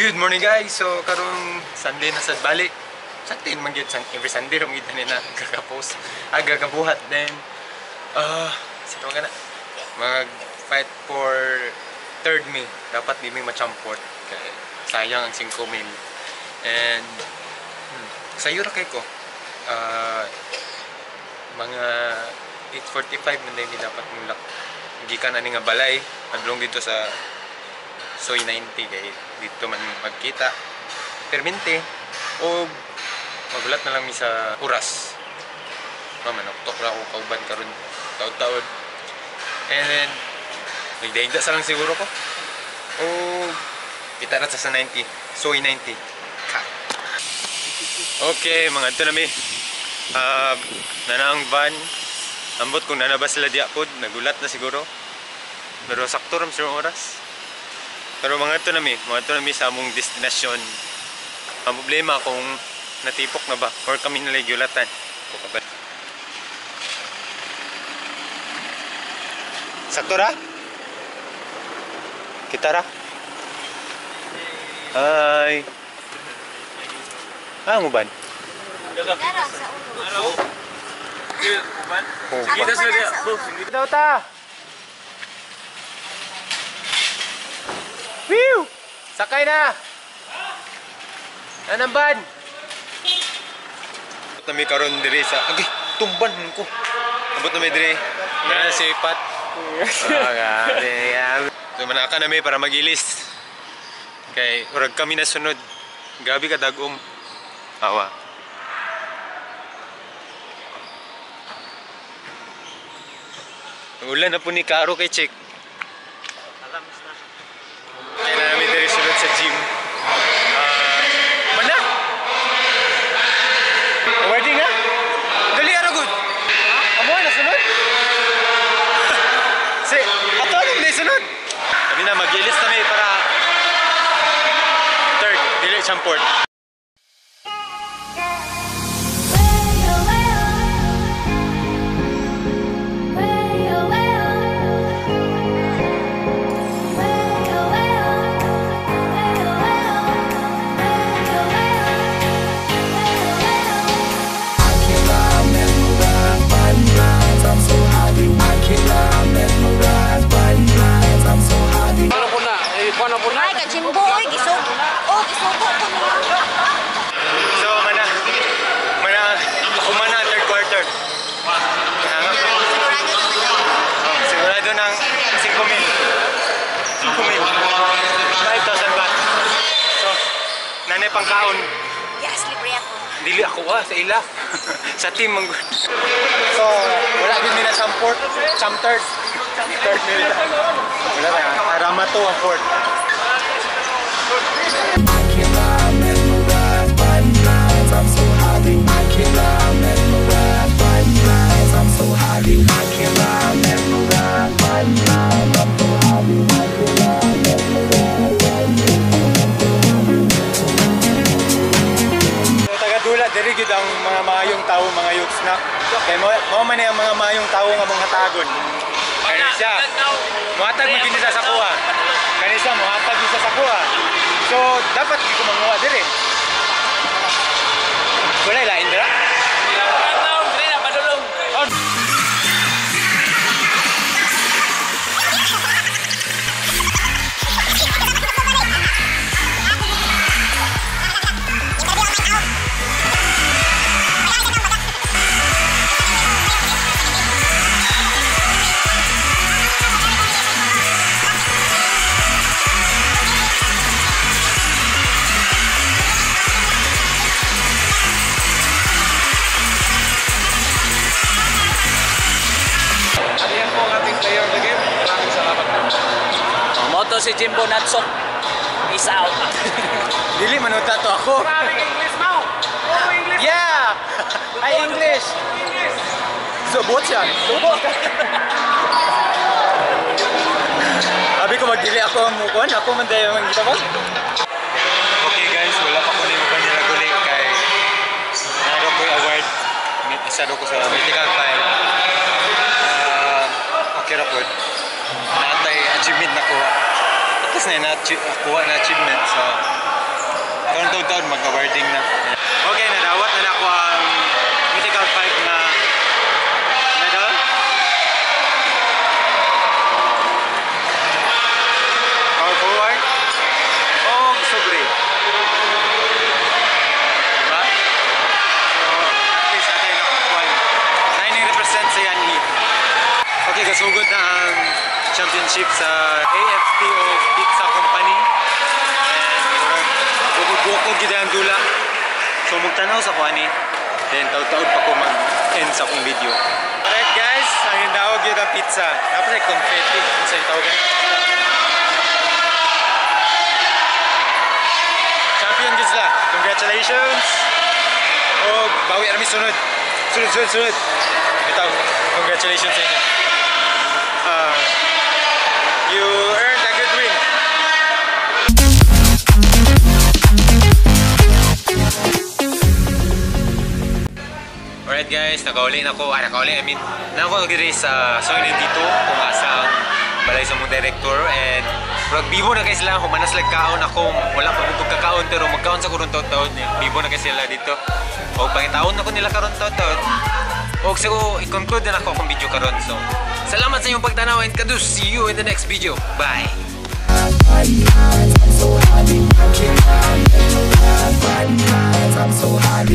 Good morning, guys! So karong Sunday na sad balik. Sunday man gyud, every Sunday ra man gyud na gagapost. Ah, gagabuhat then sa tawag na mag fight for third me. Dapat di mi machamport kay sayang ang 5 mil. And sayo ra kay ko. Mga 8:45 man mi dapat mulak. Gikan ani nga balay padlong dito sa Soy 90 kay dito man magkita. Permente o magulat na lang mi sa oras. Mamanoktok ra ako kauban karon taod-taod. And then nagdaigda sa lang siguro ko. O kita na sa 90, Soy 90. Ka. Okay, mga ito na mi. Nanaang van. Ambot kung nanabas sila diya pod, nagulat na siguro. Pero sakto ram sa oras. Pero mga ito na mi sa among destinasyon. Ang problema kung natipok na ba or kami nalay gulatan. Sakto ra? Kita ra? Hi. Ah, ang uban? Kita sila diya. Daw ta. Whew! Sakay na! Anang ban? Abot na mi karon diri sa agay, tumban man ko. Abot na mi diri. Na si Pat. Oh, grabe. So manaka na mi para magilis. Kay urag kami na sunod. Grabe ka dagom. Awa. Ulan na po ni Karo kay Chick. Kaya na namin diri sunod sa gym. Mana? Wedding na? Dali ara good. Amo na sunod? Si, ato anong na sunod? Kami na magilis na mi para third, dili siyang port. So, mana kumana third quarter. Sigurado ng 5 mil. 5 mil. 5,000 baht. So, nanay pang kaon. Yes, libre ako. Dili ako sa ila. Sa team man. So, wala gid nila sa fourth, sa third. Third nila. Wala na. Arama to ang fourth. Taga-dula, diri gid ang mga maayong tao, mga youths na. Kay mo man ang mga maayong tao nga mga hatagon. Kani siya. Muhatag man gid sa kuha. Kani siya muhatag gid sa kuha. So dapat gid ko manguha diri. Wala lain dira. Moto si Jimbo Natsok. Peace out. Dili manuta to ako. Maraming English mo. Oh, English. Yeah. I English. Subot siya. Subot. Sabi ko magdili ako ang mukon. Ako man dayo man kita ba? Okay guys, wala pa ko ni uban nila guli kay naro ko award. Isa do ko sa mythical file. Okay ra pod. Natay achievement na kuha. At least na nakuha na achievement. So Karon taon-taon mag-awarding na. Okay, nadawat na nako ang Mythical 5 na medal. Power forward. Og sobre. Diba? So, at least natin nakakuha. 90% sa Yanhi. Okay, kasugod na ang championship sa AFTO Pizza Company. And bukod-bukod gid ang dula. So magtanaw sa kuani. Then taud-taud pa ko mag-end sa akong video. Alright guys, ang hindawag yun ang pizza. Dapat ay confetti. Sa tawag. Champion gid sila. Congratulations! O bawi rami sunod. Sunod, sunod, sunod. Ito, congratulations sa inyo. You earned a good win. Alright guys, nakauli na ko. Ah, nakauli. I mean, nako diri sa Soy 92 kung asa ang balay sa mong director and murag bibo na kay sila, humanas lang kaon ako, wala pa ko kakaon pero magkaon sa karon taon-taon niya. Bibo na kay sila dito. O pangitaon na ko nila karon taon-taon. Og siguro i-conclude na ako akong video karon. So, salamat sa inyong pagtanaw and kadus, see you in the next video. Bye. I'm so high.